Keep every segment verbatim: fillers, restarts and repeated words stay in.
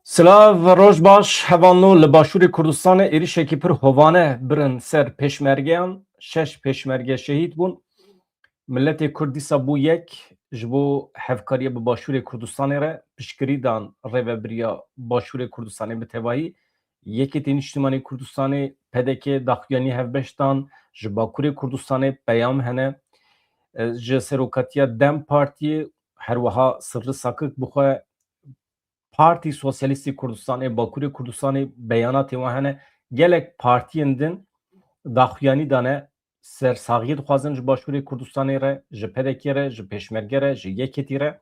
Silav, roj baş, hevalno. Li Başûrê Kurdistanê êrişekî pir hovane birin ser pêşmergeyan. Şeş pêşmerge şehîd bûn. Miletê Kurd dîsa bû yek, ji bo hevkariya bi Başûrê Kurdistanê re piştgirî dan rêvebiriya Başûrê Kurdistanê bi tevahî. Yekêtî Niştimanî Kurdistanê, P D K, daxuyaniyê hevbeş dan, ji Bakurê Kurdistanê peyam hene. E, ji serokatiya DEM Partiyê, her wiha Sirri Sakik bi xwe Partî Sosyalîstî Kurdistanê, Bakurê Kurdistanê beyanatê wan hene. Gelek partiyên din daxuyanî dane, sersaxiyê dixwazin ji Başûrê Kurdistanê re, ji P D K re, ji Pêşmerge re, ji Yekêtî re.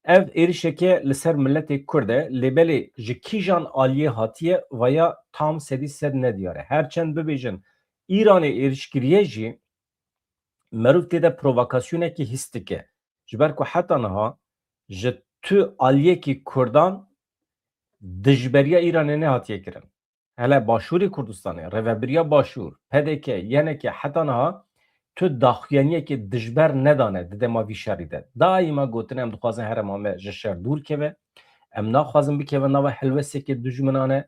Ev êrişeke li ser miletê Kurd e, lê belê ji kîjan aliyê hatiye, vaya tam sedî sed nediyar e. Her çend bibêjin Îranê êriş kiriye jî, meriv tê de provokasyonekî hîs dike. Ji ber ku heta niha ji tu aliyekî Kurdan dijberiya Îranê nehatiye kirin. Hele Başûrê Kurdistanê, Rêvebiriya Başûr, P D K, Y N K heta niha tu daxuyaniyekê dijber nedane di dema vî şerî de. Daîma gotine, em dixwazin herêma me ji şer dûr keve. Em naxwazin bikeve nava helwesteke dijminane.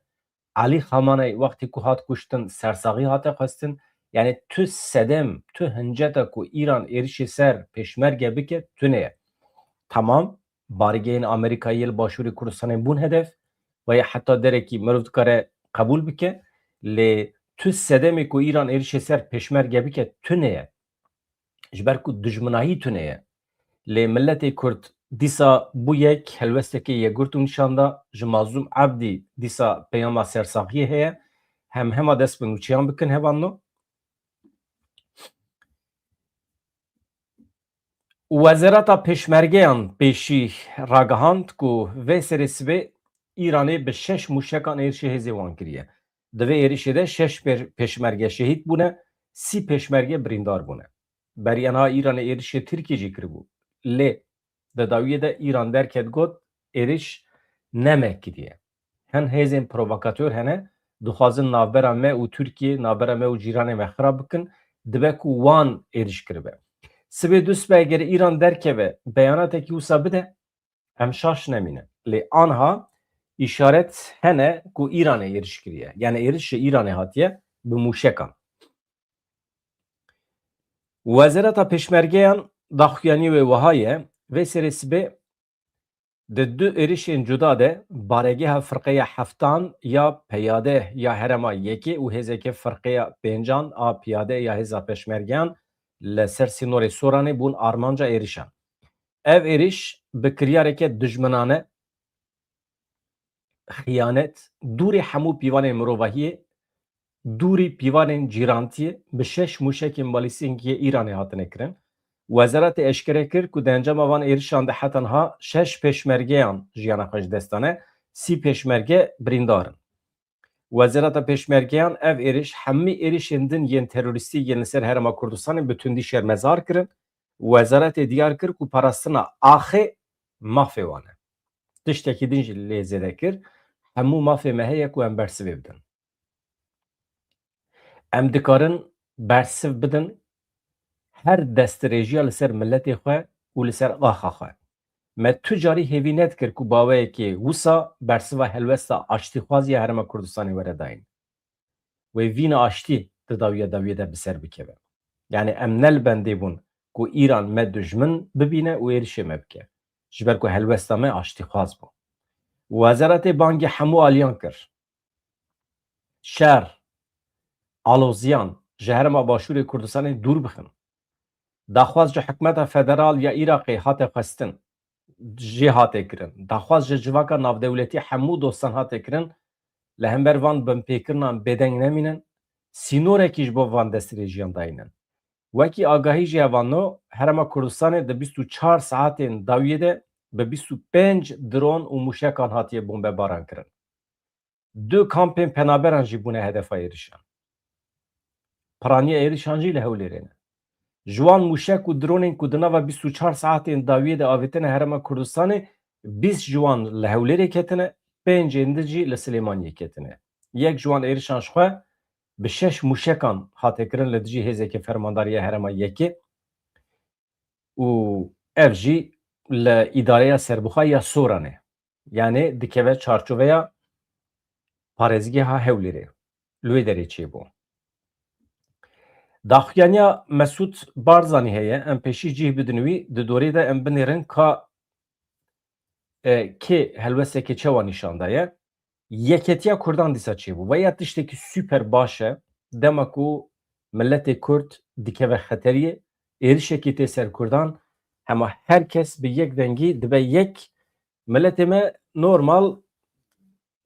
Elî Xamaney wextê ku hat kuştin, sersaxî hate xwestin. Yanî tu sedem, tu hinceta ku Îran êrişê ser pêşmerge bike, tune ye. Temam, barîgehên Amerîkayê li Başûrê Kurdistanê bûn hedef. Vaya heta derekî mirov dikare qebûl bike. Lê tu sedemê ku Îran êrişê ser pêşmerge bike, tune ye. Ji ber ku dijminahî tune ye. Lê miletê Kurd dîsa bû yek, helwestekê yekgurt û nîşan da. Ji Mazlûm Ebdî dîsa peyama sersaxiyê heye. Hem hema dest bi nûçeyan bikin, hevalno. Wezareta Pêşmergeyan pêşî ragihand ku vê serê sibê Îranê bi şeş mûşekan êrişê hêzê wan kiriye. Di vê êrişê de şeş pê-, pêşmerge şehîd bûne, sî pêşmerge birîndar bûne. Beriya niha Îranê êrişê Tirkiyê jî kiribû. Lê di dawiyê de Îran derket got, êriş ne me kiriye. Hin hêzên provokatör hene, dixwazin navbera me û Tirkiyê, navbera me û cîranê me xirab bikin, dibe ku wan êriş kiribe. Sibê du sibe eger Îran derkeve, beyanatekî wisa bide, em şaş nemînin. Lê anha îşaret hene ku Îranê êriş kiriye. Yani êriş ji Îranê hatiye bi mûşekan. Wezareta Pêşmergeyan daxuyanî wê wiha ye, vê serê sibê di du êrişên cuda de baregeha firqeya heftan ya peyade ya herêma yekê û hêzeke firqeya pêncan a piyade ya hêza pêşmergeyan li ser sînorê Soranê bûn armanca êrişan. Ev êriş bi kiryareke dijminane, xiyanet, dûrî hemû pîvanên mirovahiyê, dûrî pîvanên cîrantiyê bi şeş mûşekên balîstîk yê Îranê hatine kirin. Wezaretê eşkere kir ku di encama van êrişan de heta niha şeş pêşmergeyan jiyana xwe ji dest dane, sî pêşmerge birîndar in. Wezareta Pêşmergeyan ev êriş hemî êrişên din yên terorîstî yên li ser Herêma Kurdistanê bi tundî şermezar kirin. Wezaretê diyar kir ku parastina axê mafê wan e. Tiştekî din jî lê zêde kir, hemû mafê me heye ku em bersivê bidin. Em dikarin bersiv bidin her destdirêjiya li ser miletê xwe û li ser axa xwe. Me tu carî hêvî nedikir ku baweyekê wisa bersiva helwesta aştîxwazî ya Herêma Kurdistanê were dayîn. Wê vîna aştî di dawiya dawiyê de bi ser bikeve. Yani em ne li bendê bûn ku Îran me dijmin bibîne û êrişê me bike. Ji ber ku helwesta me aştîxwaz bû. Wezaretê bangî hemû aliyan kir. Şer, aloziyan ji herêma Başûrê Kurdistanê dûr bixin. Daxwaz ji hikûmeta federal ya Iraqê hate xwestin, jê hate kirin. Daxwaz ji civaka navdewletî hemû dostan hate kirin, li hember van binpêkirinan bêdeng nemînin, sînorekî ji bo van destdirêjiyan dayînin. Wekî agahî jî hevano, Herêma Kurdistanê di bîst û çar saetên dawiyê de bi bîst û pênc dron û mûşekan hatiye bombebaran kirin. Du kampên penaberan jî bûne hedefa êrişan. Piraniya êrişan jî li Hewlêrê ne. Ji wan mûşek û dronên ku di nava bîst û çar saetên dawiyê de avêtine Herêma Kurdistanê, bîst ji wan li Hewlêrê ketine, pêncên din jî li Silêmaniyê ketine. Yek ji wan êrişan ji xwe bi şeş mûşekan hate kirin li dijî hêzeke fermandariya Herêma Yekê û ev jî li îdareya serbixwe ya Soranê. Yanî dikeve çarçoveya parêzgeha Hewlêrê. Li wê derê çêbû. Daxuyaniya Mesûd Barzanî heye, em pêşî cih bidin wî, di dorê de em binêrin ka, e, kê helwesteke çawa nîşan daye. Yeketiya Kurdan dîsa çêbû. Veya tiştekî super baş e, dema ku miletê Kurd dikeve xeteriyê, êrişekî tê ser Kurdan, hema her kes bi yek dengî dibe yek, miletê me normal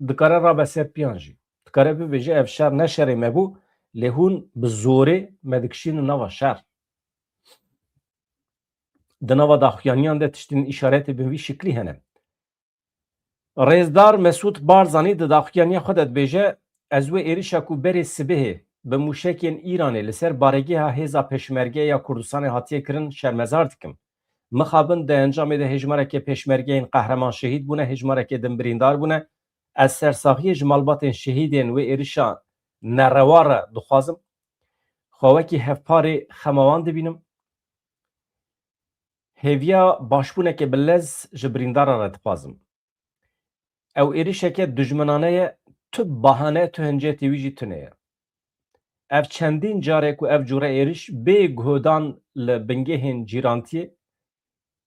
dikare rabe ser piyan jî. Dikare bibêje ev şer ne şerê me bû, lê hûn bi zorê me dikişînin nava şer. Di nava daxuyaniyan de tiştên îşaretê bi vî şiklî hene. Rêzdar Mesûd Barzanî di daxuyaniya xwe de dibêje, ez wê êrişa ku berê sibihê bi mûşekên Îranê li ser baregeha hêza Pêşmerge ya Kurdistanê hatiye kirin şermezar dikim. Mixabin di encamê de hêjmareke Pêşmergeyên qehreman şehîd bûne, hêjmareke din birîndar bûne. Ez sersaxiyê ji malbatên şehîdên wê êrişa nerewa re dixwazim. Xwe wekî hevparê xema wan dibînim. Hêviya başbûneke bi lez ji birîndaran re dixwazim. Ew êrişeke dijminane ye, tu bahane, tu hincetê wî jî tune ye. Ev çendîn car e ku ev cûre êriş bê guhdan li bingehên cîrantiyê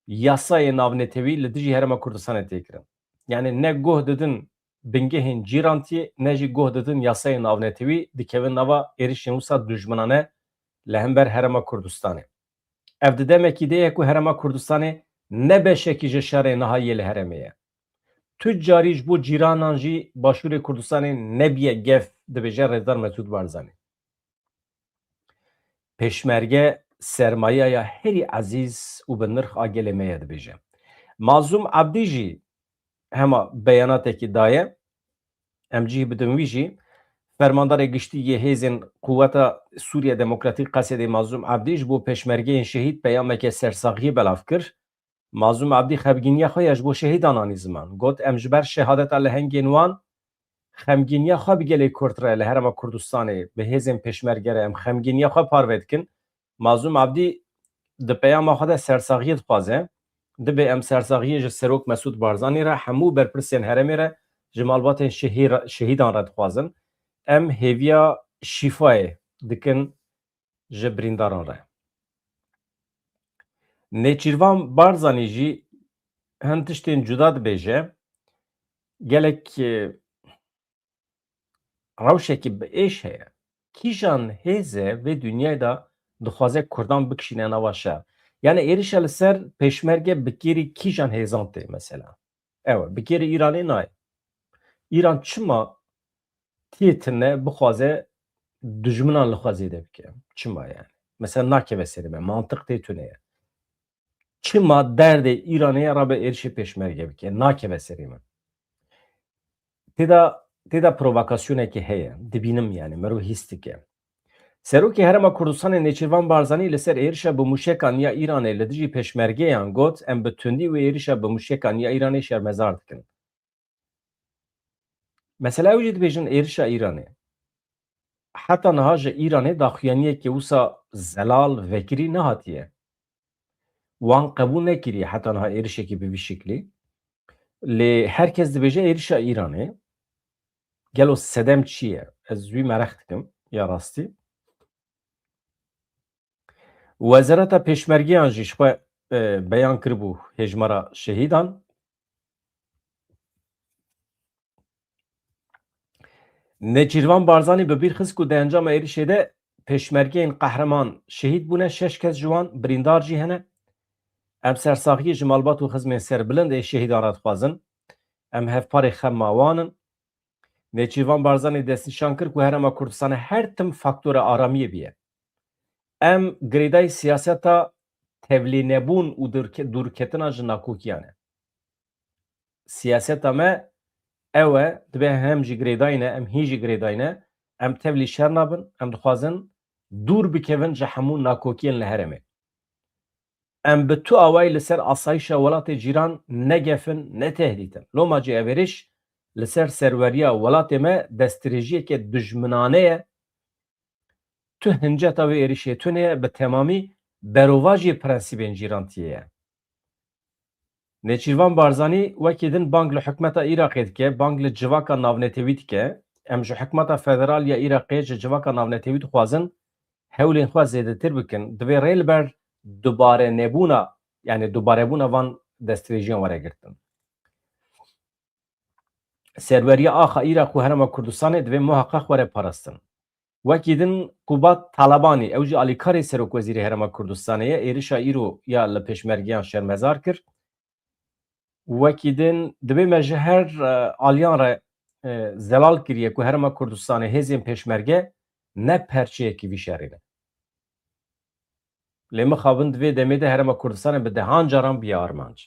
yasayê navnetewî li dijî Herêma Kurdistanê tê kirin. Yanî ne guh didin bingehên cîrantiyê, ne jî guh didin yasayê navnetewî, dikevin nava êrişên wisa dijminane li hember Herêma Kurdistanê. Ev di demekî de ye ku Herêma Kurdistanê ne beşekî ji şerê niha yê li herêmê ye. Tu carî ji bo cîranan jî Başûrê Kurdistanê nebiye gef, dibêje Rêzdar Mesûd Barzanî. Pêşmerge sermayeya herî ezîz û bi nirx a gelê me ye, dibêje. Mazlûm Ebdî jî hema beyanatekî daye. Em cih bidin wî jî. Fermandarê Giştî yê Hêzên Quweta Sûriye Demokratîk, Qesedê, Mazlûm Ebdî ji bo pêşmergeyên şehîd peyameke sersaxiyê belav kir. Mazlûm Ebdî xemgîniya xwe ya ji bo şehîdan anî ziman. Got, em ji ber şehadeta lehengên wan xemgîniya xwe bi gelê Kurd re li Herêma Kurdistanê, bi hêzên pêşmerge re em xemgîniya xwe parve dikin. Mazlûm Ebdî di peyama xwe de sersaxiyê dixwaze. Dibê em sersaxiyê ji Serok Mesûd Barzanî re, hemû berpirsên herêmê re, ji malbatên şehî-, şehîdan re dixwazin. Em hêviya şîfayê dikin ji birîndaran re. Nêçîrvan Barzanî jî hin tiştên cuda dibêje. Gelek, e, rewşekî bi êş heye. Kîjan hêze vê dinyayê de dixwaze Kurdan bikişîne nava şer? Yani êrişa li ser pêşmerge bi kêrî kîjan hêzan tê mesela? Ew e, bi kêrî Îranê nayê. Îran çima tê tune bixwaze dijminan li xwe zêde bike? Çima yani? Mesela nakeve serê me, mantiq tê tune ye. Çima derdê Îranê ya rabe êrişê pêşmerge bike? Nakeve serê min. Têda, têda provokasyonekê heye. Dibînim yani, mirov hîs dike. Serokê Herêma Kurdistanê Nêçîrvan Barzanî li ser êrişa bi mûşekan ya Îranê li dijî pêşmergeyan got, em bi tundî wê êrişa bi mûşekan ya Îranê şermezar dikin. Mesela ew jî dibêjin êrişa Îranê. Heta niha ji Îranê daxuyaniyekê wisa zelal, vekirî nehatiye. Wan qebûl nekiriye heta niha êrişekî bi vî şiklî. Lê her kes dibêje êrişa Îranê. Gelo sedem çi ye? Ez wî mereq dikim, ya rastî. Wezareta Pêşmergeyan jî ji xwe, e, beyan kiribû hêjmara şehîdan. Nêçîrvan Barzanî bi bîr xist ku di encama êrişê de pêşmergeyên qehreman şehîd bûne, şeş kes ji wan birîndar jî hene. Em sersaxiyê ji malbat û xizmên serbilind ê şehîdan re dixwazin. Em hevparê xema wan in. Nêçîrvan Barzanî destnîşan kir ku Herêma Kurdistanê her tim faktora aramiyê bûye. Em girêdayî siyaseta tevlînebûn û dûrke-, dûrketina ji nakokiyan e. Siyaseta me ew e, dibe hem jî girêdayî ne, em hîn jî girêdayî ne, em tevlî şer nabin, em dixwazin dûr bikevin ji hemû nakokiyên li herêmê. Em bi tu awayî li ser asayîşa welatê cîran ne gef in, ne tehdît in. Loma jî ev êrîş li ser serweriya welatê me destdirêjiyeke dijminane ye. Tu hinceta wê êrîşê tune ye, bi temamî berovajî prensîbên cîrantiyê ye. Nêçîrvan Barzanî wekî din bang li hikûmeta Iraqê dike, bang li civaka navnetewî dike. Em ji hikûmeta federal ya Iraqê, ji civaka navnetewî dixwazin hewlên xwe zêdetir bikin. Divê rê li ber dubare nebûna, yani dubarebûna van destdirêjiyan were girtin. Serweriya axa Iraq û Herêma Kurdistanê divê muheqeq were parastin. Wekî din Kubat Talabanî, ew jî alîkarê Serokwezîrê Herêma Kurdistanê ye, êrişa îro ya li pêşmergeyan şermezar kir. Wekî din dibê me ji her, e, aliyan re, e, zelal kiriye ku Herêma Kurdistanê hêzên pêşmerge ne perçeyekî vî şerê ne. Lê mixabin di vê demê de Herêma Kurdistanê bi dehan caran bûye armanc.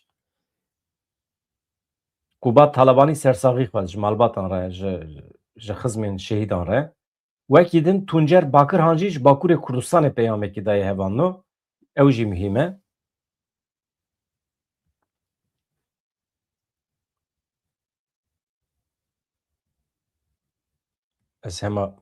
Kubat Talabanî sersaxî xwest ji malbatan re, ji, ji xizmên şehîdan re. Wekî din Tuncer Bakirhan jî ji Bakurê Kurdistanê peyamekî daye hevalno. Ew jî muhîm e. Ez hema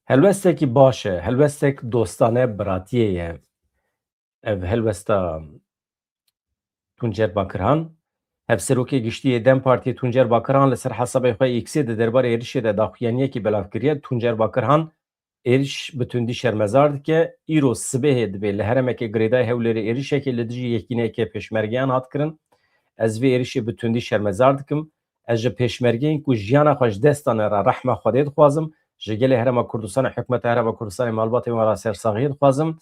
Helwestekî baş e, helwestek dostane, biratiyê ye. Ev helwesta Tuncer Bakirhan. Hevserokê giştî yê DEM Partiyê Tuncer Bakirhan li ser hesabê xwe X-ê di derbarê êrişê de daxuyaniyekî belav kiriye. Tuncer Bakirhan êriş bi tundî şermezar dike. Îro sibehê dibê li herêmeke girêdayî Hewlêrê êrişekê li dijî yekîneyeke pêşmergeyan hat kirin. Ez vê êrişê bi tundî şermezar dikim. Ez ji pêşmergeyên ku jiyana xwe ji dest dane re rehma Xwedê dixwazim. Ji gelê Herêma Kurdistanê, hikûmeta Herêma Kurdistanê, malbatê wan re sersaxiyê dixwazim.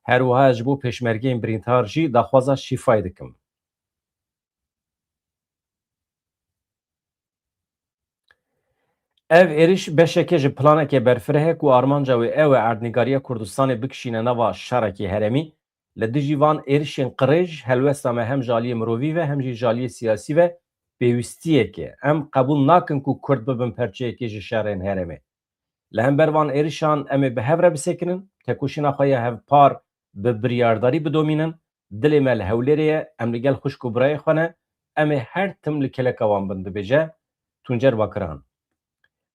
Her wiha ez ji bo pêşmergeyên birîndar jî daxwaza şîfayê dikim. Ev êriş beşeke ji planeke berfireh e ku armanca wê ew e erdnîgariya Kurdistanê bikişîne nava şerekî herêmî. Li dijî van êrişên qirêj helwesta me hem ji aliyê mirovî ve hem jî ji aliyê siyasî ve pêwîstiyek e. Em qebûl nakin ku Kurd bibin perçeyekê ji şerên herêmê. Li hember van êrişan em ê bi hev re bisekinin, tekoşîna xwe ya hevpar bi biryardarî bidomînin. Dilê me li Hewlêrê ye, em li gel xwişk û birayê xwe ne, em ê her tim li keleka wan bin, dibêje Tuncer Bakirhan.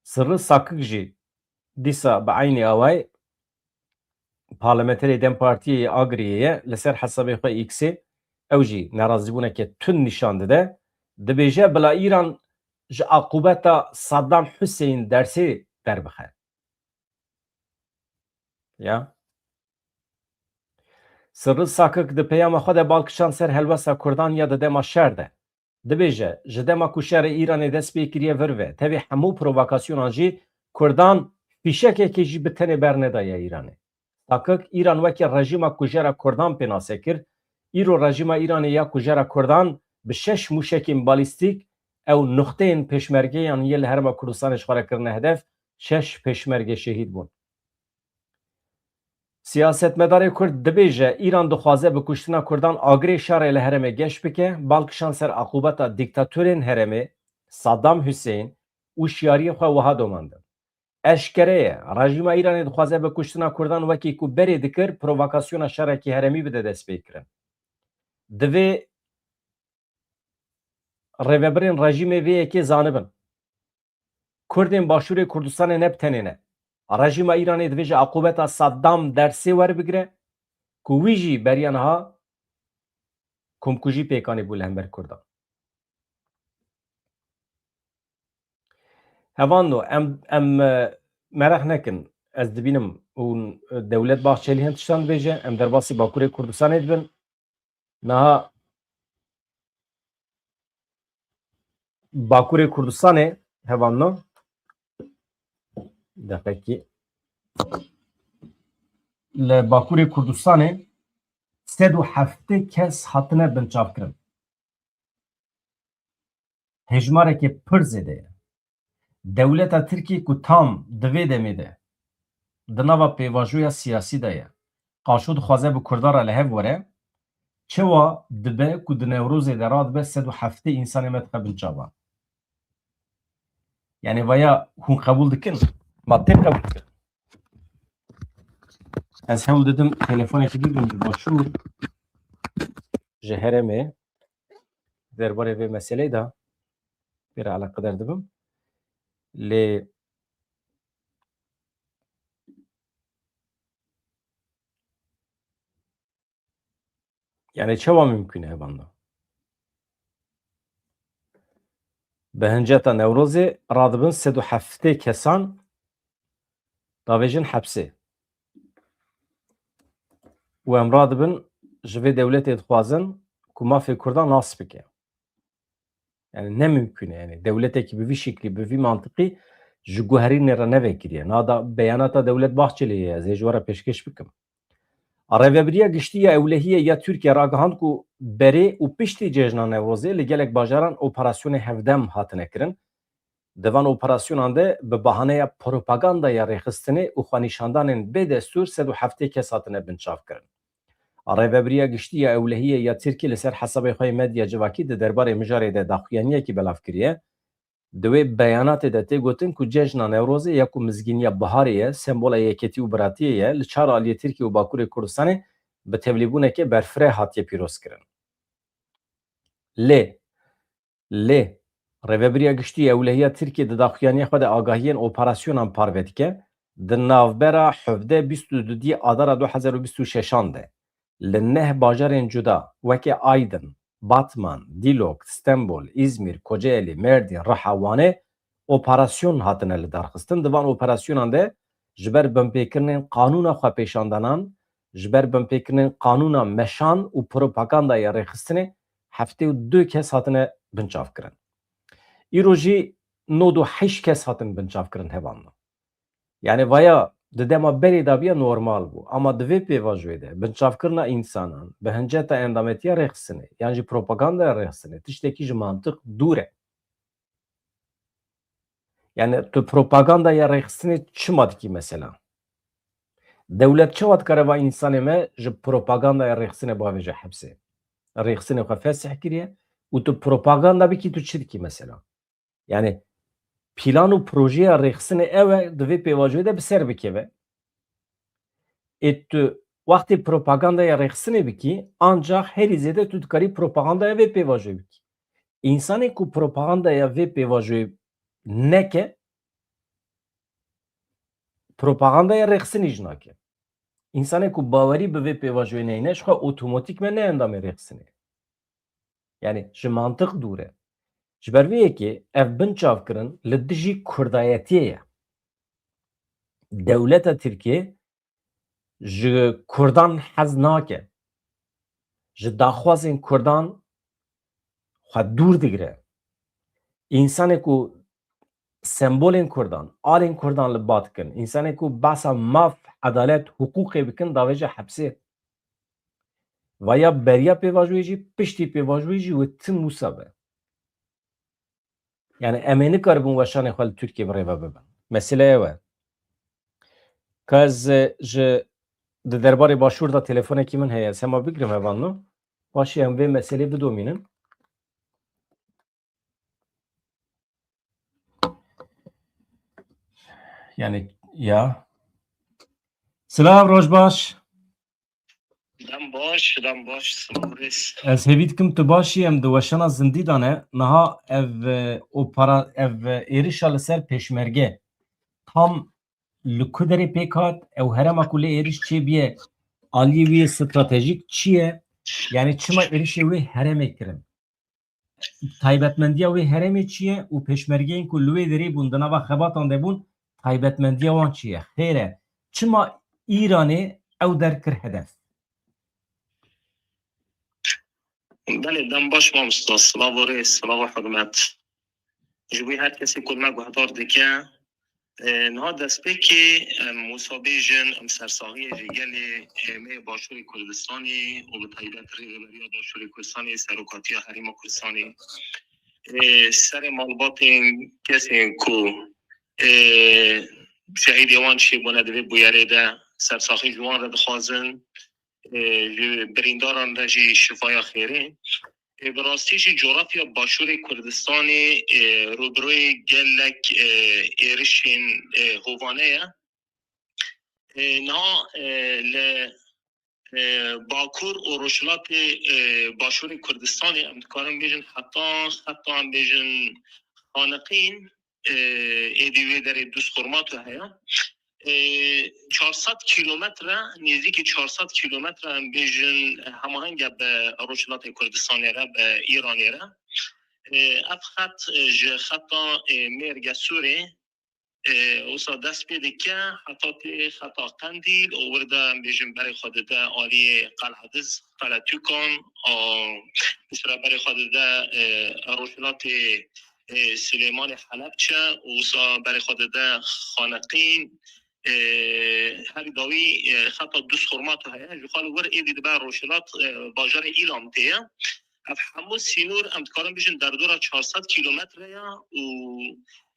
Sirri Sakik jî dîsa bi eynî awayî parlamenterê DEM Partiyê yê Agiriyê ye, li ser hesabê xwe X-ê ew jî nerazîbûneke tund nîşan dide. Dibêje bila Îran ji aqûbeta Saddam Huseyîn dersê derbixe. Ya. Sirri Sakik di peyama xwe de bal kişand ser helwesta Kurdan ya di dema şer de. Dibêje, ji dema ku şerê Îranê dest pê kiriye vir ve, tevî hemû provokasyonan jî Kurdan fîşekekê jî bi tenê bernedaye Îranê. Sakik, Îran weke rejîma kujera Kurdan pênase kir. Îro rejîma Îranê ya kujera Kurdan bi şeş mûşekên balîstîk ew nuxteyên pêşmergeyan yê li Herêma Kurdistanê ji xwe re kirine hedef, şeş pêşmerge şehîd bûn. Siyasetmedarê Kurd dibêje, Îran dixwaze bi kuştina Kurdan agirê şerê li herêmê geş bike, bal kişand ser aqûbeta dîktatorên herêmê Saddam Huseyîn û şiyariyên xwe wiha domandin. Eşkere ye, rejîma Îranê dixwaze bi kuştina Kurdan wekî ku berê dikir, provokasyona şerekî herêmî bide destpêkirin. Divê rêvebirên rejîmê vê yekê zanibin. Kurdên Başûrê Kurdistanê ne bi tenê ne. Rejîma Îranê divê ji aqûbeta Saddam dersê werbigire ku wî jî beriya niha komkujî pêkanî bû li hember Kurdan. Hevando, em, em, e, meraq nekin. Ez dibînim û, e, Dewlet Bahçelî hin tiştan dibêje, em derbasî Bakurê Kurdistanê dibin. Niha Bakurê Kurdistanê, hevando, deqekî. Li Bakurê Kurdistanê sed û heftê kes hatine binçavkirin. Hejmareke pir zêde ye. Dewleta Tirkiyê ku tam di vê demê de di nava pêvajoya siyasî de ye, qaşo dixwaze bi Kurdan re li hev were, çawa dibe ku di Newrozê de radibe sed û heftê însanê me dixe bin çavan? Yani vaya hûn qebûl dikin? Ma tê qebûl dikin? Ez hewl didim telefonekî bibim ji Başûr, ji herêmê derbarê vê meseleyê de pê re eleqedar dibim. Lê Yani çawa mümkün e hevanda? Bi hinceta Newrozê radibin sed û heftê kesan davêjin hepsê. Û em radibin ji vê dewletê dixwazin ku mafê Kurdan nas bike. Yani ne mümkün e, yani dewletekî bi vî şeklî, bi vî mantiqî ji guherînê re nevekiriye. Nada beyanata Dewlet Bahçelî ye, ez ê ji we re pêşkêş bikim. Rêvebiriya Giştî ya Ewlehiyê ya Tirkiye ragihand ku berê û piştî cejna Newrozê li gelek bajaran operasyonê hevdem hatine kirin. Di van operasyonan de bi bahaneya propagandaya rêxistinê û xwenîşandanên bê destûr sed û heftê kes hatine binçavkirin. Rêvebiriya Giştî ya Ewlehiyê ya Tirkiyê li ser hesabê xwe yê medya civakî di derbarê mijarê de daxuyaniyekî belav kiriye. Di wê beyanatê de tê gotin ku cejna Newrozê ya ku mizgîniya biharê ye, sembola yeketî û biratiyê ye, li çar aliyê Tirkiye û Bakurê Kurdistanê bi tevlîbûneke berfireh hatiye pîrozkirin. Lê, lê Rêvebiriya Giştî ya Ewlehiya Tirkiye di daxuyaniya xwe de agahiyên operasyonan parve dike, di navbera hevdeh bîst û du dî Adara du hezar û bîst û şeşan de li neh bajarên cuda weke Aydin, Batman, Dîlok, Stenbol, Îzmîr, Kocaelî, Merdîn, Riha, Wanê operasyon hatine lidarxistin. Di van operasyonan de ji ber binpêkirinên qanûna xwepêşandanan, ji ber binpêkirinên qanûna meşan û propagandaya rêxistinê heftê û du kes hatine binçavkirin. Îro jî nod û heşt kes hatin binçavkirin hevalno. Yani vaya di dema berê dabiya normal bû. Ama di vê pêvajoyê de binçavkirina însanan bi hinceta endametiya rêxistinê yan jî propagandaya rêxistinê tiştekî ji mantiq dûr e. Yani tu propagandaya rêxistinê çima dikî mesela? Dewlet çawa dikare va însanê me ji propagandaya rêxistinê bavêje hepsê? Rêxistinê xwe fesih kiriye û tu propaganda bikî, tu çi dikî mesela? Yani plan û projeya rêxistinê ew e di vê pêvajoyê de bi ser bikeve. Ê tu wextê propagandaya rêxistinê bikî, ancak herî zêde tu dikarî propagandaya vê pêvajoyê bikî. Însanê ku propagandaya vê pêvajoyê neke, propagandaya rêxistinê jî nake. Însanê ku bawerî bi vê pêvajoyê neyne, ji xwe otomatîkmen ne endamê rêxistinê. Yani ji mantiq dûr e. Ji ber vê yekê ev binçavkirin li dijî kurdayetiyê ye. Dewleta Tirkiyê ji kurdan hez nake. Ji daxwazên kurdan xwe dûr digire. Însanê ku sembolên kurdan, alên kurdan li ba dikin, însanê ku behsa maf, edalet, hiqûqê bikin, davêje hepsê. Vaya beriya pêvajoyê jî, piştî pêvajoyê jî wê tim wisa be. Yani em ê nikaribin weşanê xwe li Tirkiyê bi rê ve bibin. Mesele ew e. Ka ez, e, ji di derbarê Başûr de telefonekî min heye, ez hema bigirim hevalno. Paşê em vê meselê bidomînin. Yani ya. Silav, roj baş. Dem baş, dem baş, silav rêz. Ez hêvî dikim tu baş î, em di weşana zindî de ne. Niha ev, e, opera-, ev, e, êrişa li ser pêşmerge tam li ku derê pêk hat? Ew herema ku lê êriş çêbûye, aliyê wî yê stratejîk çi ye? Yani çima êrişê wê heremê kirin? Taybetmendiya wê herêmê çi ye û pêşmergeyên ku li wê derê bûn, di nava xebatan de bûn, taybetmendiya wan çi ye? Xêr e, çima Îranê ew derkir hedef? Belê, dem baş mamosta, silav û rêz, silav û hurmet. Ji bo her kesê ku me guhdar dike, E, niha destpêkê, em wisa bêjin, em sersaxiyê ji gelê, e, me yê Başûrê Kurdistanê û bi taybet Rêveberiya Başûrê Kurdistanê, Serokatiya Herêma Kurdistanê, e, serê malbatên kesên ku, e, şehîdê wan çêbûne di vê bûyerê de sersaxî ji wan re dixwazin, e, ji birîndaran re jî şifaya xêrê. E, bi rastî jî coğrafya Başûrê Kurdistanê, e, rûbirûyê gelek, e, êrişên, e, hovane ye. E, niha, e, li, e, Bakur û Rojhilatê, e, Başûrê Kurdistanê em dikarin bêjin heta, heta em bêjin Xaniqîn, e, êdî wê derê Duzxurmato heye. E, çar sed kîlometre, nêzîkî çar sed kîlometre, em bêjin, hemahenge bi Rojhilatê Kurdistanê re, bi Îranê re. E, ev xet, e, ji xeta, e, Mêrgesûrê, e, wisa dest pê dike, heta tê xeta Qendîl, û wir de, em bêjin, berê xwe dide aliyê Qelediz, Qeletûkan, a, piştre berê xwe dide, e, rojhilatê, e, Silêmanê, Helebçe, û wisa berê xwe dide Xaneqîn. E, herî dawî, e, xeta Duzxurmato heye. Ji xwe li wir êdî dibe rojhilat, e, bajarê Îlamtê ye. Ev hemû sînor, em dikarin bêjin, derdora çar sed kîlometre ye û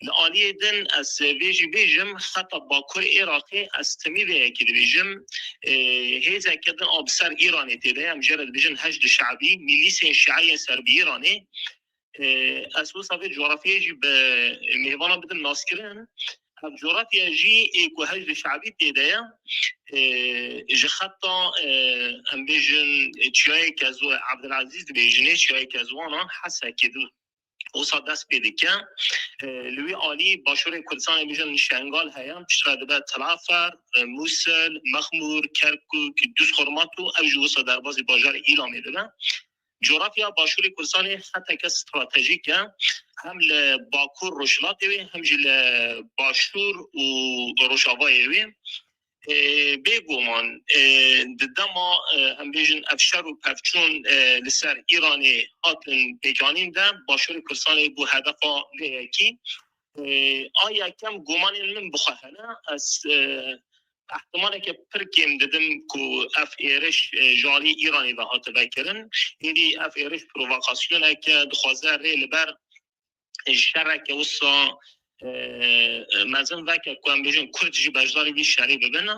li aliyê din ez vê jî bêjim, xeta bakur Iraqê, ez timî vê yekê dibêjim, e, hêzeke din a bi ser Îranê tê de ye, em jê re dibêjin Heşd Şe'bî, mîlîsên şieyên ser bi Îranê. E, ez wisa vê coğrafyayê jî bi mêvanan bidim naskirin. Ev coğrafya jî ê ku Heşd Şe'bî tê de ye, e, ji xeta, e, em bêjin, çiyayê Kezwa-, Abdulaziz dibêjinê, çiyayê Kezwanan, Hesekê di wisa dest pê dike. E, li wî alî başûrê Kurdistanê bêjin Şengal heye, piştre dibe Telafer, e, Mûsil, Mexmûr, Kerkûk, Duzxurmat û ev jî wisa derbazî bajarê Îlamê dibe. Coğrafya başûrê Kurdistanê xeteke stratejîk e. Hem li bakur rojhilatê wê, hem jî li başûr û rojavayê wê. E, bêguman, e, di dema, e, em bêjin ev şer û pevçûn, e, li ser Îranê hatin pêkanîn de, başûrê Kurdistanê bû hedefa vê yekî. E, a yekem gumanên min bi xwe hene. Ez, e, ehtimaleke pir kêm didim ku ev êriş, e, ji alî Îranê ve hatibe kirin. Êdî ev êriş provokasyoneke dixwaze rê li ber şereke wisa, e, mezin veke ku em bêjin Kurd jî beşdarî vî şerî bibin.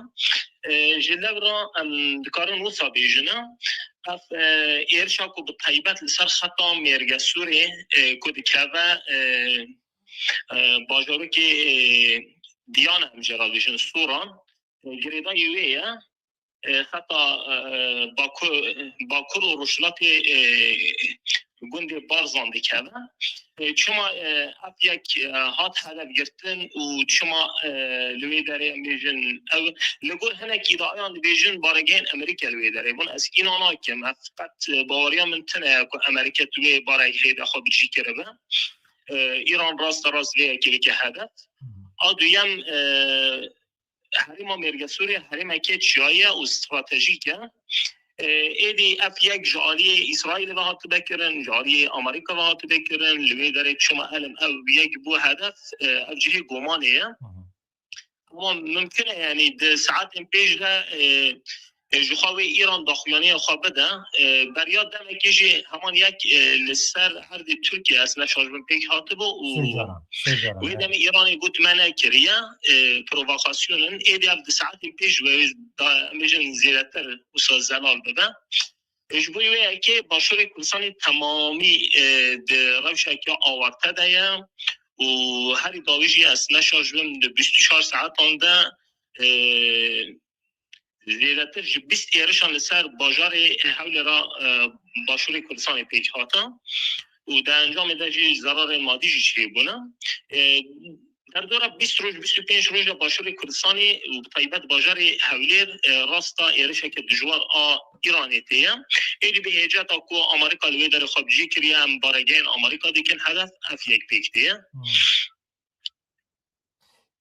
E, ji lewra em dikarin wisa bêjin. Ev, e, êrişa ku bi taybet li ser xeta Mêrgesûrê, e, ku dikeve, e, e, bajarokê, e, Diyane, em jê re dibêjin Sûran, e, girêdayî wê ye. E, xeta, e, Baku-, Bakur û Rojhilatê, e, gundê Barzan dikeve. E, çima, e, ev yek, e, hat hedef girtin û çima, e, li wê derê em bêjin, ew li gor hinek îdiayan dibêjin baregehên Amerîka li wê derê bûn. Ez îna nakim, ev qet, e, baweriya min tune ye ku Amerîka tu wê baregehê de xwe bi cî kiribe. E, Îran raste rast vê yekê dike hedef. A duyem, e, herêma Mêrgesûrê herêmeke çiyayî ye û stratejîk e. E, êdî ev yek ji aliyê Îsraîlê ve hatibe kirin, ji aliyê Amerîka ve hatibe kirin, li wê derê çima elim ev yek bû hedef, e, ev cihê gumanê ye. Ama mimkun e, yanî di saetên pêş de, e, e, ji xwe wê Îran daxuyaniya xwe bide. E, beriya demekê jî heman yek, e, li ser erdê Tirkiye, ez ne şaş bim, pêk hatibû û Sê caran, sê caran, wê evet. demê Îranê got me nekiriye, e, provokasyon in. Êdî ev di saetên pêş ve da, em bêjin zêdetir wisa zelal bibe. E, ji bo wê yekê başûrê Kurdistanê temamî, e, di rewşeke awarte de ye û herî dawî jî ez ne şaş bim di bîst û çar saetan de, e, zêdetir ji bîst êrişan li ser bajarê Hewlêra, e, başûrê Kurdistanê pêk hate û di encamê de jî zerarên madî jî çêbûne. E, derdora bîst roj, bîst û pênc roja başûrê Kurdistanê û bi taybet bajarê Hewlêr, e, rasta êrişeke dijwar a Îranê tê ye. Êdî bi hêceta ku Amerîka li wê derê xwe bi cî kiriye, em baregehên Amerîka dikin hedef, ev yek pêk tê ye. Hmm.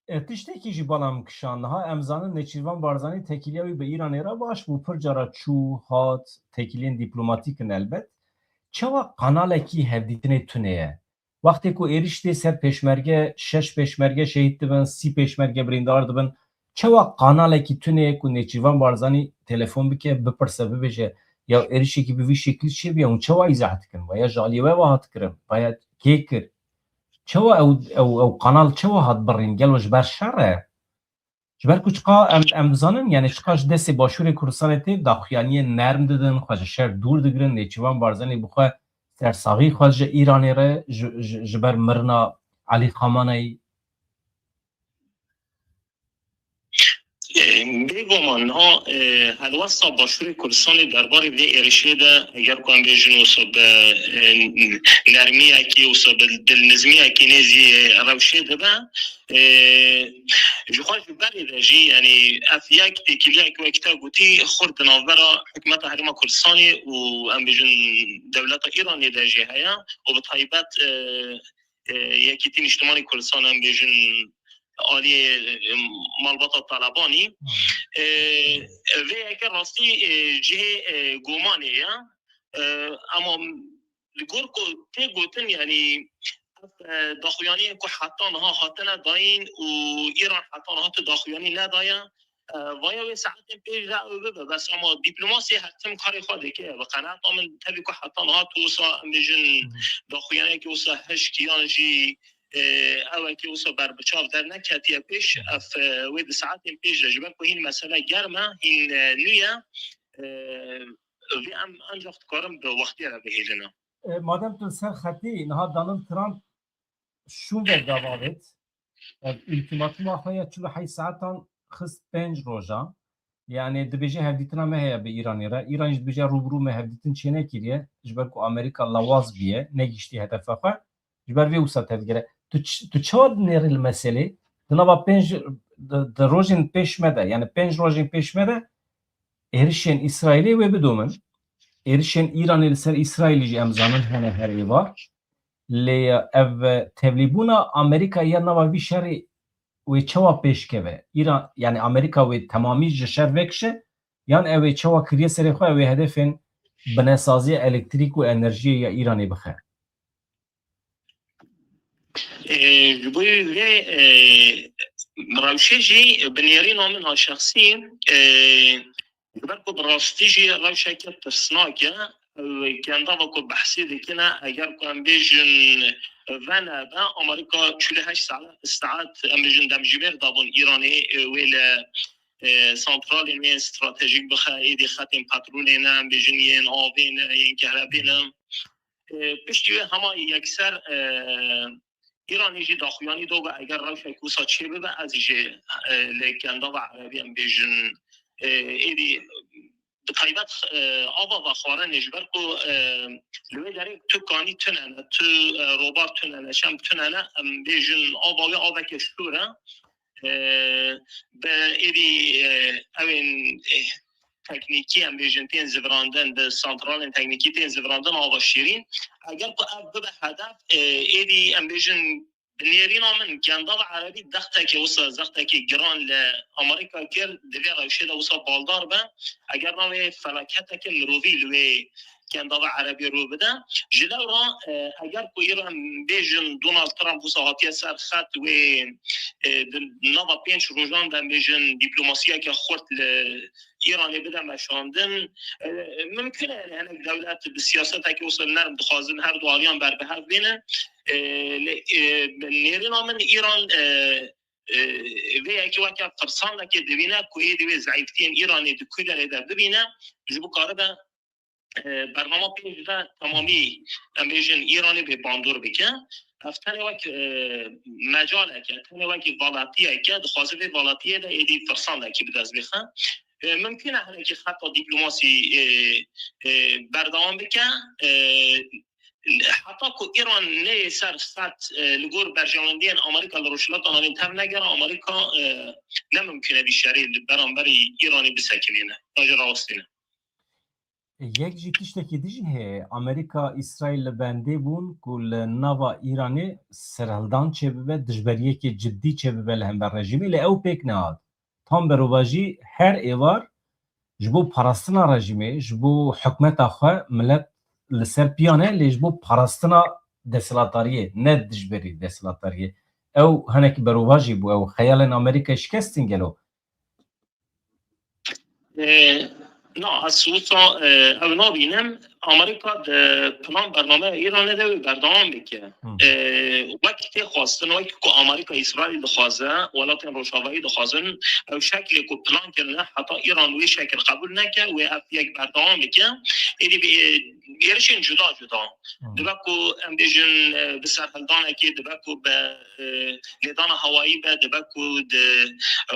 E, tiştekî jî bala min kişand. Niha em zanin Nêçîrvan Barzanî tekîliya wî bi Îranê re baş bû. Pir cara çû, hat, tekîliyên dîplomatîk in elbet. Çawa kanalekî hevdîtinê tune ye? Wextê ku êriş tê ser pêşmerge, şeş pêşmerge şehîd dibin, sî pêşmerge birîndar dibin. Çawa kanalekî tune ye ku Nêçîrvan Barzanî telefon bike, bipirse, bibêje, ya êrişekî bi vî şeklî çêbûye, hûn çawa îzah dikin? Veya ji aliyê we ve hat kirin? Veya kê kir? Çawa ew, ew, ew kanal çawa hat birîn? Gelo ji ber şer e? Ji ber ku çiqa em, em dizanin, yani çiqa ji destê Başûrê Kurdistanê tê, daxuyaniyên nerm didin, xwe ji şer dûr digirin, Nêçîrvan Barzanî bi xwe sersaxî xwest ji Îranê re, ji, ji, ji ber mirina Elî Xamaneyî. E, Bêguman niha, e, helwesta Başûrê Kurdistanê derbarê vê êrişê de, eger ku em bêjin wisa bi, e, nermiyekê, wisa bi dilnizmiyekê nêzî rewşê dibe, e, ji xwe ji berê de jî, yanî ev yek têkiliyek wek te gotî xurt di navbera hikûmeta Herêma Kurdistanê û em bêjin dewleta Îranê de jî heye û bi taybet, e, e, Yekîtî Nîştimanî Kurdistan, em bêjin aliyê, e, malbata Talebanî. E, vê yeke rastî, e, cihê, e, gumanê ye. E, ama li gor ku tê gotin, yanî, ev, e, daxuyaniyên ku heta niha hatine dayîn û Îran heta niha tu daxuyanî nedaye, e, vaya wê saetên pêş de ew bibe, bes ama dîplomasî her tim karê xwe dike. Bi qenaeta min tevî ku heta niha tu wisa, em bêjin, daxuyaniyekî wisa hişk yan jî, e, ewekî wisa berbiçav derneketiye pêş, ev, e, wê di saetên pêş de, ji ber ku hîn mesele germ e, hîn, e, nû ye, e, vê em ancaq dikarin bi wextê re bihêlin. E, madem tu li ser xetî, niha Donald Trump şûn ve gava avêt. Ev ultimatuma xwe ya çil û heşt saetan xist pênc rojan. Yani dibêje hevdîtina me heye bi Îranê re. Îran jî dibêje rû bi rû me hevdîtin çênekiriye. Ji ber ku Amerîka lawaz biye, negihiştiye hedefa xwe. Ji ber vê wisa tevgere. Tu ç-, tu çawa dinêrî li meselê? Di nava pênc, di, di rojên pêş me de, yani pênc rojên pêş me de êrişên Îsraîlê wê bidomin. Êrişên Îranê li ser Îsraîlê jî em zanin hene her êvar. Lê ev tevlîbûna Amerîka ya nava vî şerê wê çawa pêş keve? Îran, yani Amerîka wê temamî ji şer vekişe, yan ew ê çawa kiriye serê xwe, ew ê hedefên binesaziya elektrîk û enerjiyê ya Îranê bixe? E, ji bo vê, e, rewşê jî bi nêrîna min a şexsî, e, ji ber ku bi rastî jî rewşeke tirsnak e, ew gendava ku behsê dikine, eger ku em bêjin venebe, Amerîka çil û heşt saet, saet, em bêjin, demjimêr dabûn Îranê, e, wê li, e, santralên wê yên stratejîk bixe, êdî xetên petrolê ne, em bêjin yên avê ne, yên kehrebê ne. E, piştî wê hema yekser, e, Îranê jî daxuyanî doga eger rewşek wisa çêbibe, ez jî, e, li gendava erebî, em bêjin, e, êdî bi taybet, e, ava vexwarinê, ji ber ku, e, li wê derê tu kanî tune ne, tu, e, robar tune ne, çem tune ne, em bêjin ava wê aveke şûr e. E, bi êdî, e, ew ên, e, teknîkî, em bêjin, tên zivirandin, bi santralên teknîkî tên zivirandin ava şîrîn. Eger ku ev bibe hedef, e, êdî, em bêjin, bi nêrîna min, gendava erebî dextekê wisa zextekê giran li Amerîka kir, di vê rewşê de wisa baldar be. Eger na wê felaketeke mirovî li wê gendava erebî rû bide. Ji lewra, e, eger ku îro em bêjin Donald Trump wisa hatiye ser xet wê, e, di nava pênc rojan de em bêjin dîplomasiyeke xurt li Îranê bide meşandin. E, mimkun e, yani, hinek dewlet bi siyaseteke wisa nerm dixwazin her du aliyan ber bi hev bênin. E, lê, e, nêrîna min Îran, e, e, vê yekê weke firsanekê dibîne ku êdî wê zeîftiyên Îranê di ku derê de bibîne, ji bo karibe, e, bernama pênc de temamî, em bêjin, Îranê bê bandor bike. Ev tenê wek, e, mecaleke, tenê wekî valatiyeke, dixwaze vê valatiyê de êdî firsanekî bi dest bixe. E, mimkun e hinekî xeta dîplomasî, e, e, berdewam bike. E, heta ku Îran neyê ser xet, e, li gor berjewendiyên Amerîka li Rojhilata Navîn tev negere, Amerîka, e, ne mimkun e vî şerê li beramberî Îranê bisekinîne, ya jî rawestîne. Yek jî tiştekî din jî heye. Amerîka, Îsraîl li bendê bûn ku li nava Îranê serhildan çêbibe, dijberiyekê cidî çêbibe li hember rejîmê, lê ew pêk nehat. Tam berovajî her êvar ji bo parastina rejîmê, ji bo hikûmeta xwe milet li ser piyan e, lê ji bo parastina desthilatdariyê, ne dijberî desthilatdariyê. Ew hinekî berovajî bû, ew xeyalên Amerîkayê şikestin gelo. E, na, ez wisa, e, ew nabînim. Amerîka di plan bernameya Îranê de wê berdewam bike. Hı. Ee, wek tê xwestin, wek ku Amerîka, Îsraîl dixwaze, welatên Rojavayî dixwazin, ew şeklê ku plan kirine, heta Îran wê şekil qebûl neke, wê ev yek berdewam bike. Êdî bi, êrişên cuda cuda. Hı. Dibe ku em bêjin, e, bi serhildanekê, dibe ku bi, e, lêdana hewayî be, dibe ku di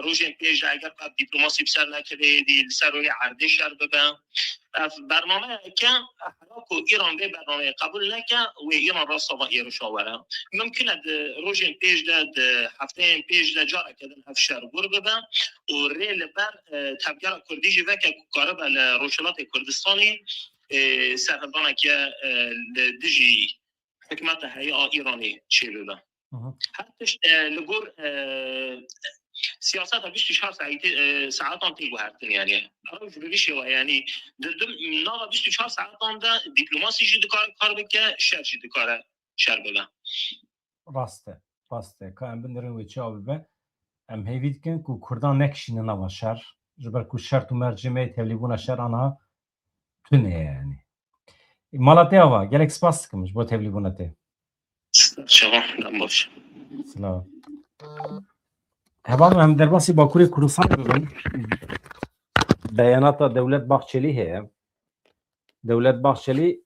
rojên pêş de eger ev dîplomasî bi ser nekeve, êdî li ser rûyê erdê şer bibe. Ev bernameyeke, hela ku Îran vê bernameyê qebûl neke, wê Îran rasta va êrişa were. Mimkun e di rojên pêş de, di hefteyên pêş de careke din ev şer gur bibe û rê li ber, e, tevgera Kurdî jî veke ku karibe li Rojhilatê Kurdistanê, e, serhildaneke, e, li dijî hikûmeta heye a Îranê çêbibe. Hı hı. Her tişt, e, li gor, e, siyaseta bîst û çar saetî, e, saetan tê guhertin, yani. Ew ji bi vî şêwe, yani, di, di nava bîst û çar saetan de dîplomasî jî dikare kar bike, şer jî dikare şer bibe. Rast e, rast e. Ka em binêrin wê çawa bibe. Em hêvî dikin ku Kurdan nekişîne nava şer. Ji ber ku şert û mercê me yê tevlîbûna şer aniha tune ye, yani. Mala te ava, gelek spas dikim ji bo tevlîbûna te. Çawa, dem baş. Silav. Hevalno, em derbasî Bakurê Kurdistanê bibin. Beyanata Dewlet Bahçelî heye. Dewlet Bahçelî,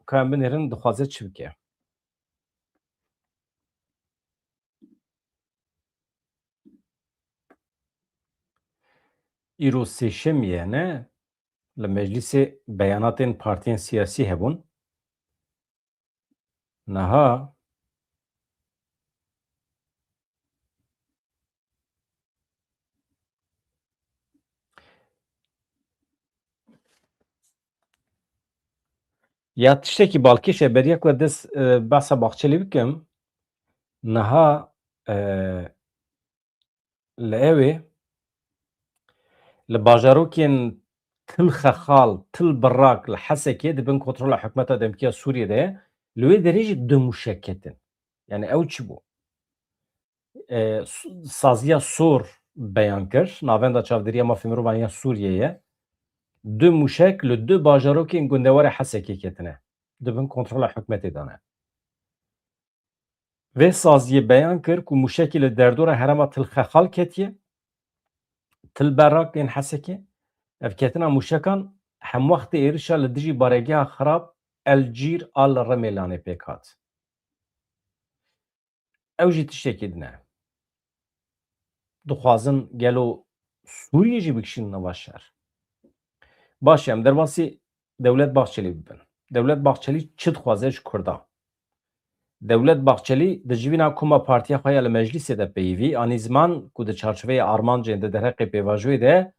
ka em binêrin, dixwaze çi bike? Îro sêşemî ye, ne? Li meclîsê beyanatên partiyên siyasî hebûn. Niha ya tiştekî balkêş e, beriya ku ez dest, e, behsa Baxçelî bikim, niha, e, li ewê, li bajarokên Til Xexal, Til Birak li Hesekê di bin kontrola hikûmeta demkî ya Sûriyê de ye, li wê derê jî du mûşek ketin. Yani ew çi bû? E, s-, saziya sor beyan kir, Navenda Çavdêriya Mafê Mirovan ya Sûriyê ye. Du mûşek li du bajarokên gundewarê Hesekê ketine. Di bin kontrola hikûmetê de ne. Vê saziyê beyan kir ku mûşekî li derdora herêma Til Xexal ketiye, Til Berak ên Hesekê. Ev ketina mûşekan hemwextê êrişa li dijî baregeha xirab El Cîr a li Remêlanê pêk hat. Ew jî tiştekî din e. Dixwazin gelo Sûriyê jî bikişînin nava şer? Baş e, em derbasî Dewlet Bahçelî bibin. Dewlet Bahçelî çi dixwaze ji Kurdan? Dewlet Bahçelî di civîna koma partiya xwe ya li meclîsê de peyivî, anî ziman ku di çarçoveya armancên di derheqê pêvajoyê de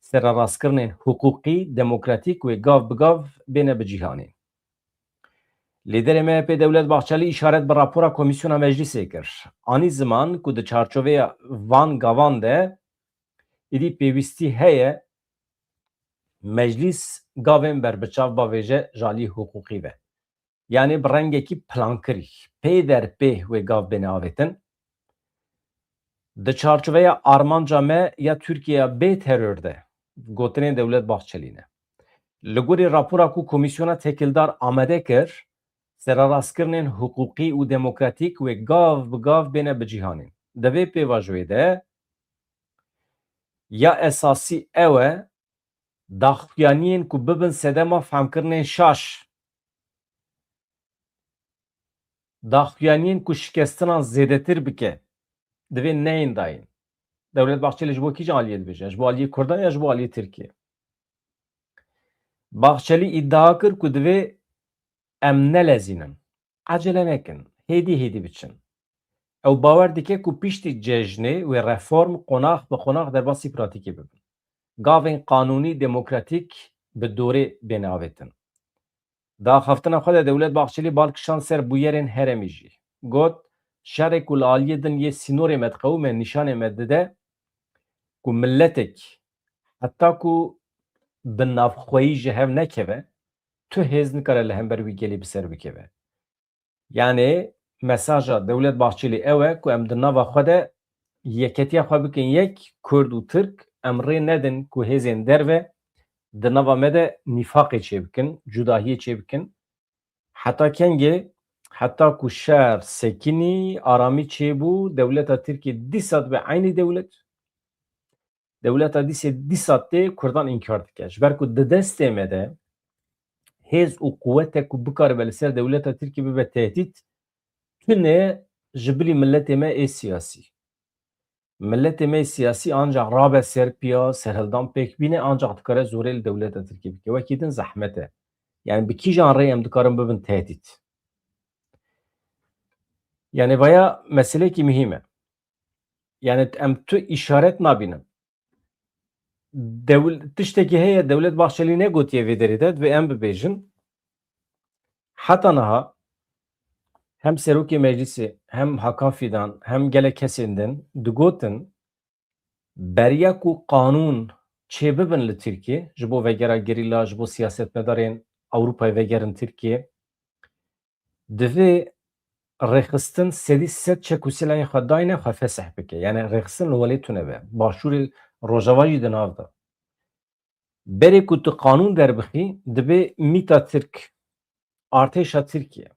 sererastkirinên hiqûqî, demokratîk wê gav bi gav bêne bi cîhanê. Lîderê M H P Dewlet Bahçelî îşaret bi rapora Komîsyona Meclîsê kir. Anî ziman ku di çarçoveya van gavan de êdî pêwîstî heye meclîs gavên berbiçav bavêje ji alî hiqûqî ve. Yanî bi rengekî plankirî, pê der pê wê gav bêne avêtin. Di çarçoveya armanca me ya Tirkiyeya bê teror de, gotinên Dewlet Bahçelî ne. Li gorî rapora ku komîsyona têkildar amade kir, sererastkirinên hiqûqî û demokratîk wê gav bi gav bêne bi cîhanê. Di vê pêvajoyê de ya esasî ew e, daxuyaniyên ku bibin sedema fehmkirinên şaş, daxuyaniyên ku şikestinan zêdetir bike, divê neyên dayîn. Dewlet Bahçelî ji bo kîjan aliyê dibêje? Ji bo aliyê Kurdan ya ji bo aliyê Tirkiyê? Bahçelî îdia kir ku divê em nelezînin. Ecele nekin. Hêdî hêdî biçin. Ew bawer dike ku piştî cejnê wê reform qonax bi qonax derbasî pratîkê bibin. Gavên qanûnî demokratîk bi dorê bêne avêtin. Di axaftina xwe de Dewlet Bahçelî bal kişand ser bûyerên herêmî jî. Got, şerê ku li aliyê din yê sînorê me diqewime nîşanê me dide ku miletek heta ku bi navxweyî ji hev nekeve, tu hêz nikare li hember wî gelî bi ser bikeve. Yanî mesaja Dewlet Bahçelî ew e ku em di nava xwe de yeketiya xwe bikin yek, Kurd û Tirk, em rê nedin ku hêzên derve di nava me de nîfaqê çêbikin, cudahiyê çêbikin. Heta kengê, heta ku şer sekinî, aramî çêbû, dewleta Tirkiyê dîsa dibe eynî dewlet. Dewleta dîsê dîsa tê Kurdan înkar dike. Ji ber ku di destê me de hêz û quwete ku bikaribe li ser dewleta Tirkiyê bibe tehdît, tune ji bilî miletê me ê siyasî. Miletê me siyasî ancax rabe ser piya, serhildan pêk bîne, ancax dikare zorê li dewleta Tirkiyê bike. Wekî din zehmet e. Yani bi kîjan rê em dikarin bibin tehdît? Yani vaya meselekî muhîm e. Yani em tu îşaret nabînin. Dewl-, tiştekî heye, Dewlet Bahçelî negotiye vê derê de, divê em bibêjin. Heta niha hem Serokê Meclisê, hem Hakan Fidan, hem gelek kesên din digotin, beriya ku qanûn çêbibin li Tirkiyê, ji bo vegera gerîla, ji bo siyasetmedarên Ewropayê vegerin Tirkiyê, divê rêxistin sedî sed çek û silahê xwe dayne xwe fesih bike. Yani rêxistin li welê tune be. Başûrê Rojava jî di nav de. Berê ku tu qanûn derbixî, divê mîta Tirk, artêşa Tirkiye,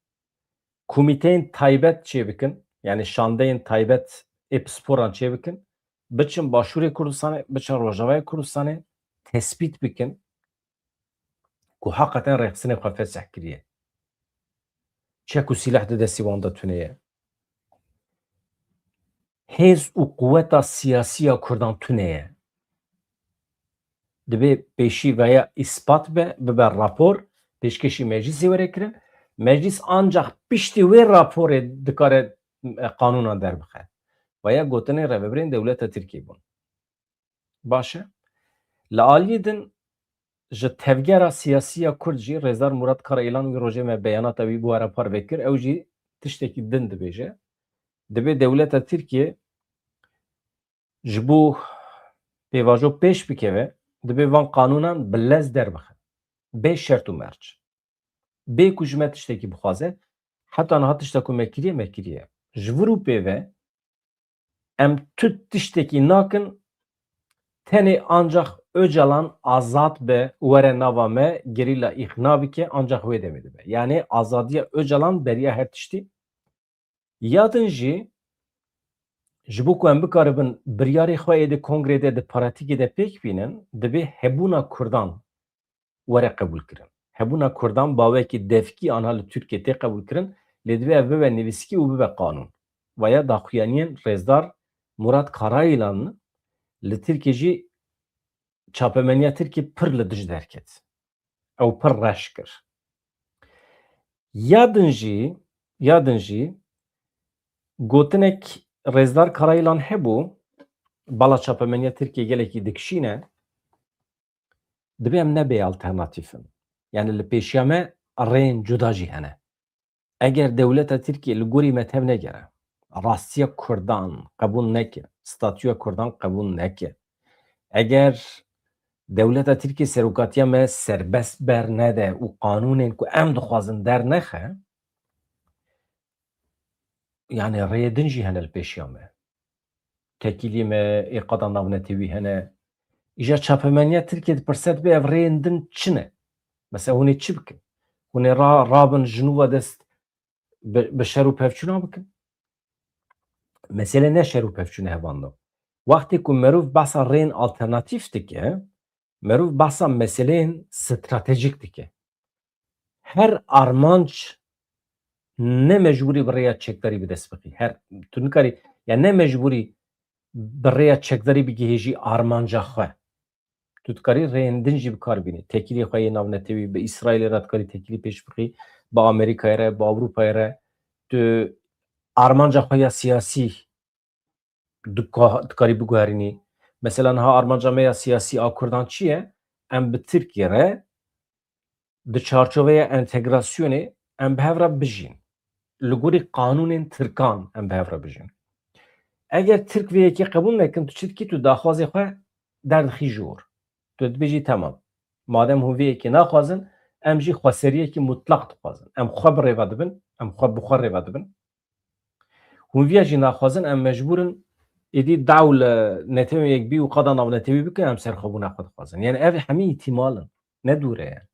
komîteyên taybet çêbikin, yani şandeyên taybet ê pisporan çêbikin, biçin Başûrê Kurdistanê, biçin Rojavayê Kurdistanê, tespît bikin ku heqeten rêxistinê xwe fesih kiriye. Çek û sîleh di destî wan de tune ye. Hêz û quweta siyasî ya Kurdan tune ye. Divê pêşî veya îspat be, bibe rapor, pêşkêşî meclîsê were kirin. Meclîs ancax piştî wê raporê dikare, e, qanûnan derbixe. Veya gotinên rêvebirên dewleta Tirkiyê bûn. Baş e. Li aliyê din ji tevgera siyasî ya Kurd jî Rêzdar Murat Karayilan wî rojê me beyanata wî bi we re parve kir. Ew jî tiştekî din dibêje. Divê dewleta Tirkiye ji bo pêvajo pêş bikeve, divê van qanûnan bi lez derbixe. Bê şert û merc. Bê ku ji me tiştekî bixwaze, heta niha tişta ku me kiriye, me kiriye. Ji vir û pê ve em tu tiştekî nakin, tenê ancax Ocalan azad be, were nava me, gerîla îqna bike, ancax wê demê dibe. Yani azadiya Ocalan beriya her tiştî. Ya din jî, ji bo ku em bikaribin biryarê xwe yê di kongrê de, di pratîkê de pêk bînin, divê hebûna Kurdan were qebûlkirin. Hebûna Kurdan bawekî devkî anha li Tirkiyê tê qebûlkirin, lê divê ev bibe nivîskî û bibe qanûn. Vaya daxuyaniyên Rêzdar Murat Karayilan li Tirkiyê jî çapemeniya Tirkiyê pir li dij derket. Ew pir reş kir. Ya din jî, ya din jî gotinek Rêzdar Karayilan hebû, bala çapemeniya Tirkiyê gelekî dikişîne, divê em ne bê alternatîf in. Yani li pêşiya me rêyên cuda jî hene. Eger dewleta Tirkiyê li gorî me tev negere, rastiya Kurdan qebûl neke, statûya Kurdan qebûl neke, eger dewleta Tirkiyê serokatiya me serbest bernede û qanûnên ku em dixwazin dernexe, yani rêyê din jî hene li pêşiya me. Tekîlî me ê qada navnetewî hene. Îja çapemeniya Tirkiyê dipirse, dibê ev rêyên din çi ne? Mesela hûn ê çi bikin? Hûn ê ra-, rabin jinûva dest bi, bi şer û pevçûna bikin? Mesele ne şer û pevçûn e hevalno. Wextê ku merov behsa rêyên alternatîf dike, merov behsa meseleyên stratejîk dike. Her armanc ne mecbûrî bi rêya çekdarî bi dest bixî. Her, tu nikarî, ya ne mecbûrî bi rêya çekdarî bigihêjî armanca xwe. Tu dikarî rêyên din jî bi kar bînî. Tekîlê xwe yê navnetewî, bi Îsraîlê re dikarî tekîlî pêş bixî, bi Amerîkayê re, bi Ewropayê re. Tu armanca xwe ya siyasî dika-, dikarî biguherînî. Mesela niha armanca me ya siyasî a Kurdan çi ye? Em bi Tirkiyê re di çarçoveya entegrasyonê em bi hev re bijîn. Li gorî qanûnên Tirkan em bi hev re bijîn. Eger Tirk vê yekê qebûl nekin, tu çi dikî? Tu daxwazê xwe derdixî ji wir. Tu dibêjî, temam. Madem hûn vê yekê naxwazin, em jî xweseriyekî mutlaq dixwazin. Em xwe bi rêve dibin, em xwe bi xwe rêve dibin. Hûn viya jî naxwazin, em mecbûr in êdî daw li netewên yekbî û qada navnetewî bikin, em serxwebûna xwe dixwazin. Yani ev hemî îhtîmal in. Ne dûr e yani.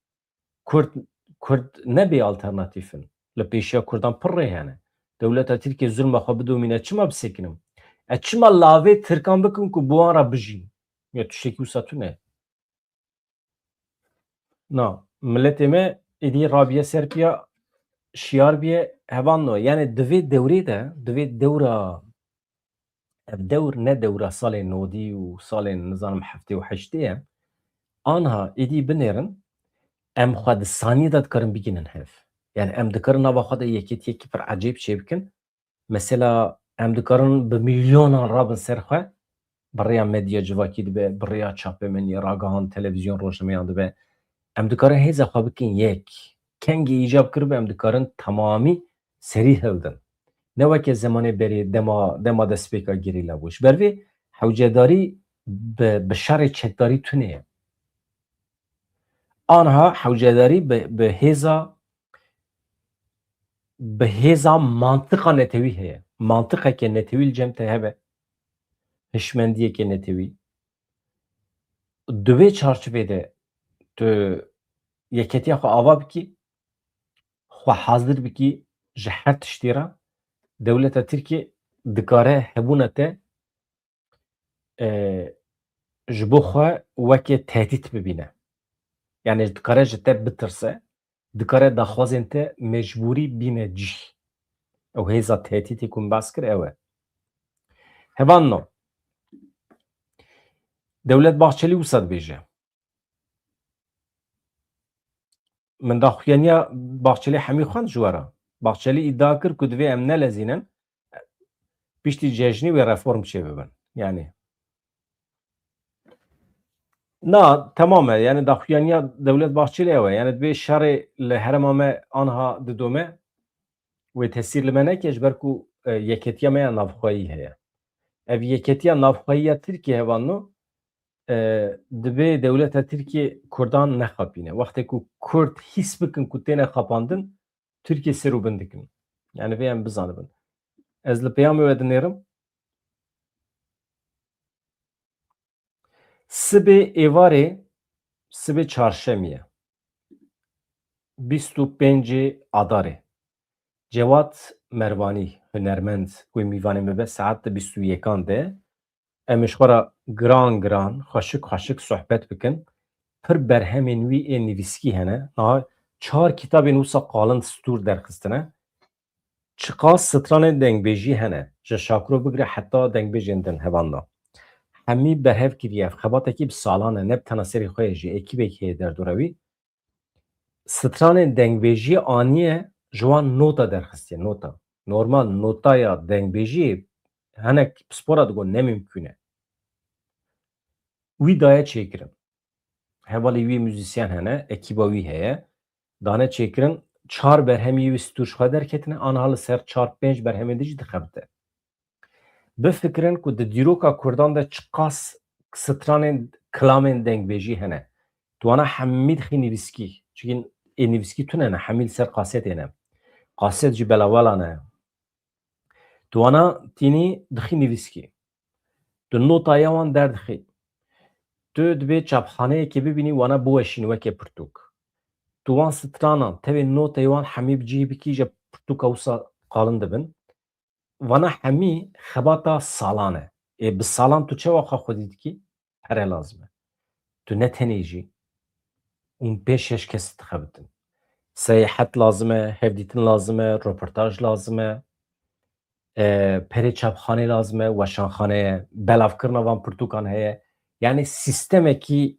Kurd, Kurd ne bê alternatîf in. Li pêşiya Kurdan pir rê hene. Dewleta Tirkiye zulma xwe bidomîne, çima bisekinim? E çima lavê Tirkan bikim ku bi wan re bijîn? Ya tiştekî wisa tune. Na, miletê me êdî rabiye ser piya şiyar biye hevan no. Yani di vê dewrê de, di vê dewra, ev dewr ne dewra salên nodî û salên, nizanim, heftê û heştê ye. Anha êdî binêrin, em xwe di saniyê de dikarin bigînin hev. Yani em dikarin nava xwe de yekêtiyekî pir ecêb çêbikin. Mesela em dikarin bi milyonan rabin ser xwe, bi rêya medya civakî dibe, bi rêya çapemeniyê, ragihan, televîzyon, rojnameyan dibe. Em dikarin hêza xwe bikin yek. Kengê îcab kiribe em dikarin temamî serî hildin. Ne weke zemanê berê dema, dema destpêka gerîla bû. Ji ber vê hewcedarî bi, bi şerê çekdarî tune ye. Anha hewcedarî bi, bi hêza bi hêza mantiqa netewî heye. Mantiqeke netewî li cem te hebe, hişmendiyeke netewî. Di vê çarçivê de tu yeketiya xwe ava bikî, xwe hazir bikî ji her tiştî re, dewleta Tirkiyê dikare hebûna te e, ji bo xwe weke tehdît bibîne. Yani dikare ji te bitirse, dikare daxwazên te mecbûrî bîne cih. Ew hêza tehdîtê ku min behs kir ew e. Hevan no. Dewlet Bahçelî wisa dibêje. Min daxuyaniya Bahçelî hemî xwend ji we re. Bahçelî îdia kir ku divê em nelezînin, piştî cejnî wê reform çêbibin. Yani na, temam e. Yani daxuyaniya Dewlet Bahçelî ew e. Yani divê şerê li herêma me anha didome, wê tesîr li me neke, ji ber ku, e, yeketiya me ya navxweyî heye. Ev yeketiya navxweyî ya Tirkiyê hevalno, e, divê dewleta Tirkiyê Kurdan nexapîne. Wextê ku Kurd hîs bikin ku têne xapandin, Tirkiyê ser û bin dikin. Yani vê em bizanibin. Ez li peyamê we dinêrim. Sibê êvarê, sibê çarşemê ye. Bîst û pêncê Adarê. Cewad Mervanî, hunermend, wê mîvanê me be saet di bîst û yekan de. Em ê ji xwe re giran giran, xweşik xweşik sohbet bikin. Pir berhemên wî ên nivîskî hene. Niha çar kitabên wisa qalin stûr derxistine. Çiqas stranên dengbêjî hene, ji Şakro bigire heta dengbêjên din hevalno. Hemî berhev kiriye, ev xebatekî bi salan e, ne bi tena serê xwe ye, ji ekîbekî heye derdora wî. Stranên dengbêjiyê aniye, ji wan nota derxistiye, nota. Normal notaya dengbêjiyê hinek pispora digot ne mimkûn e. Wî daye çêkirin. Hevalê wî muzîsyen hene, ekîba wî heye. Dane çêkirin, çar berhemî wî stûr ji xwe derketine, anha li ser çar pênc berhemên din jî dixebite. Bifikirin ku di dîroka Kurdan de çiqas stranên, kilamên dengbêjî hene. Tu wana hemî dixî nivîskî. Çikî ê nivîskî tune ne, hemî li ser qasetê ne. Qaset jî belawela ne. Tu wana tînî dixî nivîskî. Tu notaya wan derdixî. Tu dibê çapxaneyekê bibînî wana biweşînî weke pirtûk. Tu wan stranan, tevê noteyê wan hemî bi cihî bikî, ji pirtûka wisa qalin dibin. Vana hemî xebata salan e. Ê bi salan tu çawa xwe xwedî dikî? Pere lazim e. Tu ne tenê jî. Hûn pênc şeş kes dixebitin. Seyahet lazim e, hevdîtin lazim e, roportaj lazim e, e, perê çapxanê lazim e, weşanxane ye, belavkirina van pirtûkan heye. Yani sîstemekî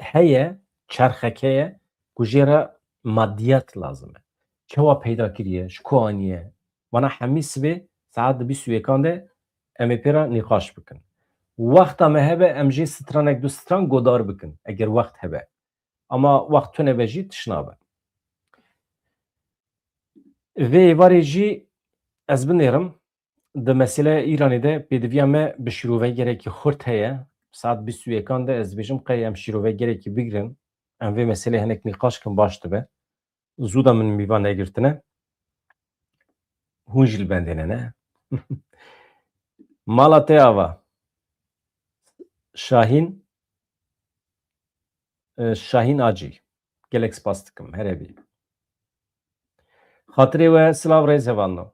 heye, çerxek heye ku jê re madiyat lazim e. Çawa peyda kiriye, ji ku aniye? Vana hemî sibê saet di bîst û yekan de em ê pê re nîqaş bikin. Wexta me hebe em jê stranek du stran godar bikin, eger wext hebe. Ama wext tune be jî tişt nabe. Vê êvarê jî ez binêrim, di meseleya Îranê de pêdiviya me bi şîrovegerekî xurt heye. Saet bîst û yekan de ez dibêjim qey em şîrovegerekî bigrin. Em vê meseleyê hinek nîqaş kin baş dibe. Zû de min mîvan negirtine. Hûn jî li bendê ne, ne? Mala te ava. Şahîn, e, Şahîn Acî. Gelek spas dikim. Her hebî. Xatirê we silav rêz hevalno.